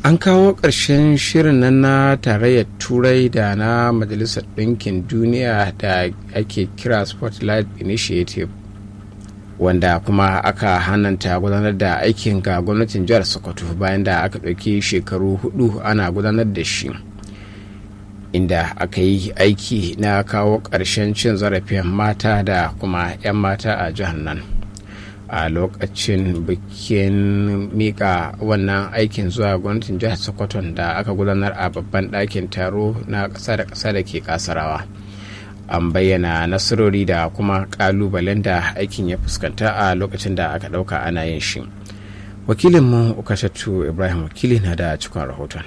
An kawo ƙarshen shirin nan na Tarayyar Turai da na Majalisar Ɗinkin Duniya da ake kira Spotlight Initiative, wanda kuma aka hannanta gudanar da aikin ga gwamnatin jihar Sokoto bayan da aka ɗauki shekaru 4 ana gudanar da shi, inda aka yi aiki na kawo ƙarshen cin zarafin mata da kuma 'yan mata a jihar nan. A lokacin bikin mika wannan aikin zuwa gwamnatin jihar Sokoto da aka gudanar a babban ɗakin taro na ƙasa da ƙasa da ke Kasarawa, an bayyana nasarori da kuma ƙalubalen da aikin ya fuskanta a lokacin da aka ɗauka ana yin shi. Wakilinmu Ukashatu Ibrahim Wakili na da cikon rahoton.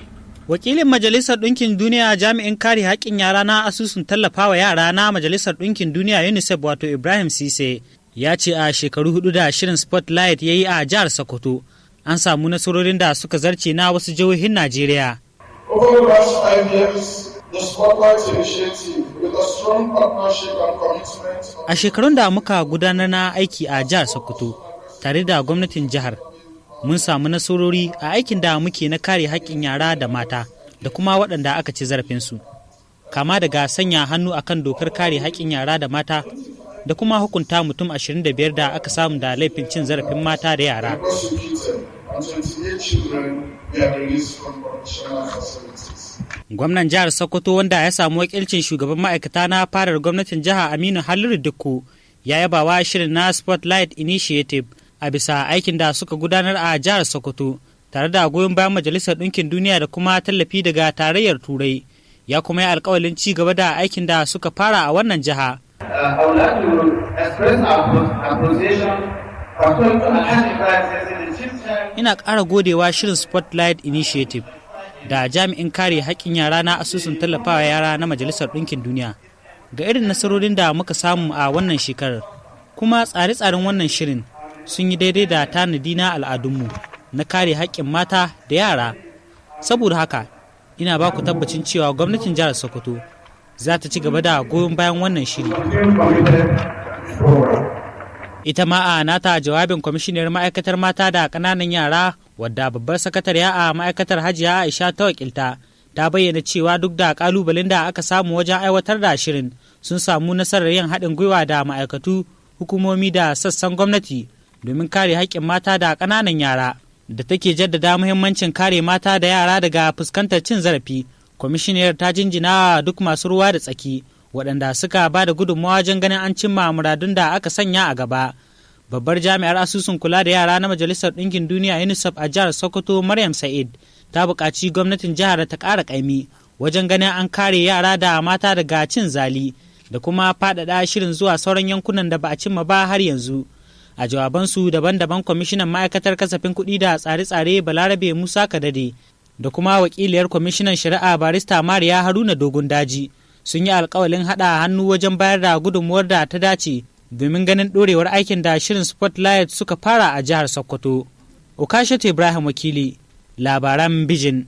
Wakilin Majalisar Ɗinkin Duniya, jami'in kare haƙƙin yara na asusun tallafawa yara na Majalisar Ɗinkin Duniya UNICEF, wato Ibrahim Sise, ya ce a shekaru 4 da shirin Spotlight ya yi a jihar Sokoto, an samu nasarorin da suka zarce na wasu jihohin Najeriya. Over the last 5 years, the Spotlight Initiative, with a strong partnership and commitment. A shekarun da muka gudanar na aiki a jihar Sokoto tare da gwamnatin jihar, mun samu nasarori a aikin da muke na kare haƙƙin yara da mata da kuma waɗanda aka ci zarafinsu. Kama daga sanya hannu akan dokar kare haƙƙin yara da mata da kuma hukunta mutum 25 da aka samu da laifin cin zarafin mata da yara. Prosecuted and 28 children were released from correctional facilities. Gwamnan jihar Sokoto, wanda ya samu wakilcin shugaban ma'aikata na fadar gwamnatin jiha Aminu Halliru Dikko, ya yabawa shirin na Spotlight Initiative a bisa aikin da suka gudanar a jihar Sokoto tare da goyon bayan Majalisar Ɗinkin Duniya da kuma tallafi daga Tarayyar Turai. Ya kuma yi alkawalin ci gaba da aikin da suka fara a wannan jiha. I would like to express our appreciation, particularly to Alhaji Ibrahim Sese, the chief chair. Ina ƙara godewa shirin Spotlight Initiative da jami'in kare haƙƙin yara na asusun tallafawa yara na Majalisar Ɗinkin Duniya ga irin nasarorin da muka samu a wannan shekarar. Kuma tsare-tsaren wannan shirin sun yi daidai da tanadi na al'adunmu na kare haƙƙin mata da yara. Saboda haka, ina ba ku tabbacin cewa gwamnatin jihar Sokoto za ta ci gaba da goyon bayan wannan shiri. Ita ma a nata jawabin, kwamishiniyar ma'aikatar mata da ƙananan yara, wadda babbar sakatariya a ma'aikatar Hajiya Aisha ta wakilta, ta bayyana cewa duk da kalubalen da aka samu wajen aiwatar da shirin, sun samu nasarar yin haɗin gwiwa da ma'aikatu, hukumomi da sassan gwamnati domin kare haƙƙin mata da ƙananan yara. Da take jaddada muhimmancin kare mata da yara daga fuskantar cin zarafi, kwamishiniyar ta jinjina duk masu ruwa da tsaki waɗanda suka ba da gudunmawa wajen ganin an cimma muradun da aka sanya a gaba. Babbar jami'ar asusun kula da yara na Majalisar Ɗinkin Duniya UNICEF a jihar Sokoto, Maryam Sa'id, ta buƙaci gwamnatin jihar ta ƙara ƙaimi wajen ganin an kare yara da mata daga cin zali da kuma faɗaɗa shirin zuwa sauran yankunan da ba a cimma ba har yanzu. A jawabansu daban-daban, kwamishinan ma'aikatar kasafin kuɗi da tsare-tsare Balarabe Musa Kadade da kuma wakiliyar kwamishinan shari'a Barista Mariya Haruna Dogon Daji sun yi alkawalin haɗa hannu wajen bayar da gudunmuwar da ta dace domin ganin ɗorewar aikin da shirin Spotlight suka fara a jihar Sokoto. Okashatu Ibrahim Wakili, labaran Bijin.